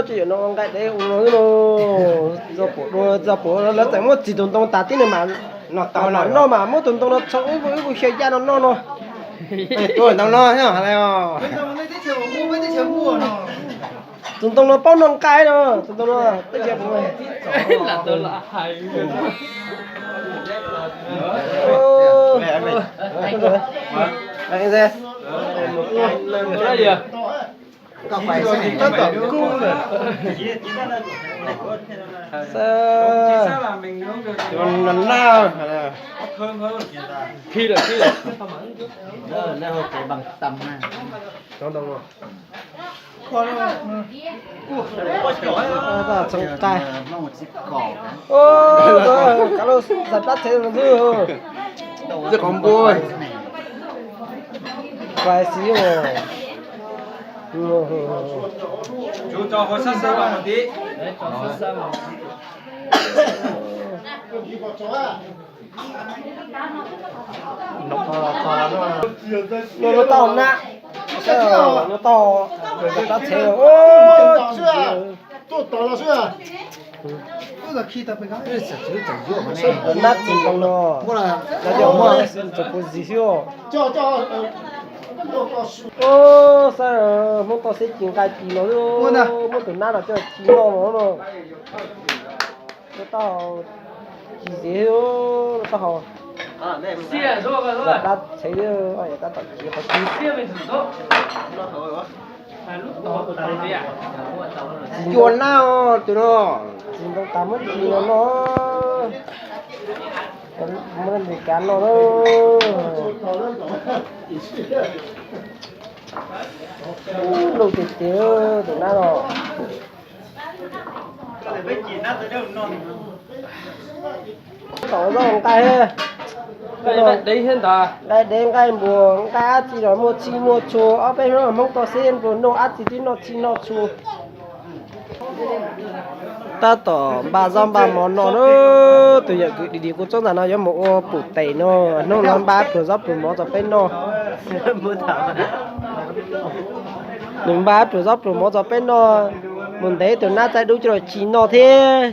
Tsis yog no nqaij dev ua no, txog pom dua txog pom lawv txawm muab txiv tus ntoo tas tib neeg mas no tau los noj mas muab tus ntoo no txhoov ib puas ib puas xyaw yaj no noj no. Tus ntoo no, tus ntoo no paub noj nqaij no, tus ntoo no teb chaws. Txhoov nqaij. Kav lub xav plab txhev no xwb. Txij qhov npua. Fais xis. Luag tau na, luag tau, luag tau txhev. Nab tsis ntoo no, nab cov muaj txog kuv zis xwb. Ub, xab, Hmoob toj xib ci nqaij ci no, muab tus nab no coj ci noj no. Lub taub hau ci zis, lub taub hau dab txhev, tab tom ci qhov ci. Tsis cua nab tus no, tsis ntoo tas muab ci no no. Muab li kav no na. Luj tiag tiag tus nab no. Tom zaub nqaij, nqaij dev nqaij npua nqaij dab tsi los muaj txhij muaj txhua, ob peb hnub Hmoob toj xib nplua nuj dab tsi twb noj txhij noj txhua. Tab tom npaj zaub npaj mov no na, tus yawm kwv Dim Dim kuv txob ntawm no yuav mus ua pum tes no, hnub no npaj pluas zaub pluas mov txog peb noj. Nws npaj pluas zaub pluas mov txog peb noj, mus ntev tus nab txaij dub coj los ci noj thiab.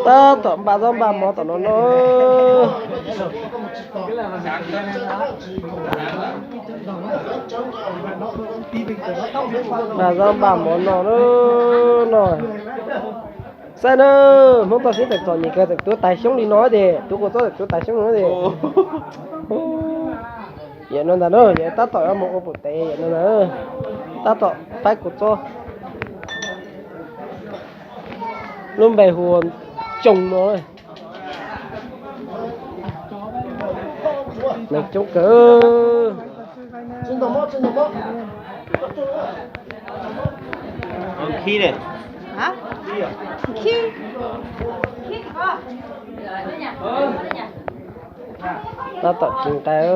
Tab tom npaj zaub npaj mov tom no no. Npaj zaub npaj mov no no. Saib na, Hmoob toj xib tseem txom nyem kawg tseem tuav tais xyoob li no ces, tuav kua txob tseem tuav tais xyoob no ces. Yam no ntag na, yog tab tom yuav mus ua pum tes yam no ntag. Tab tom faib kua txob. Lub npe hu ua Tsoos no. Neeg coob kawg. Tab tom ci nqaij.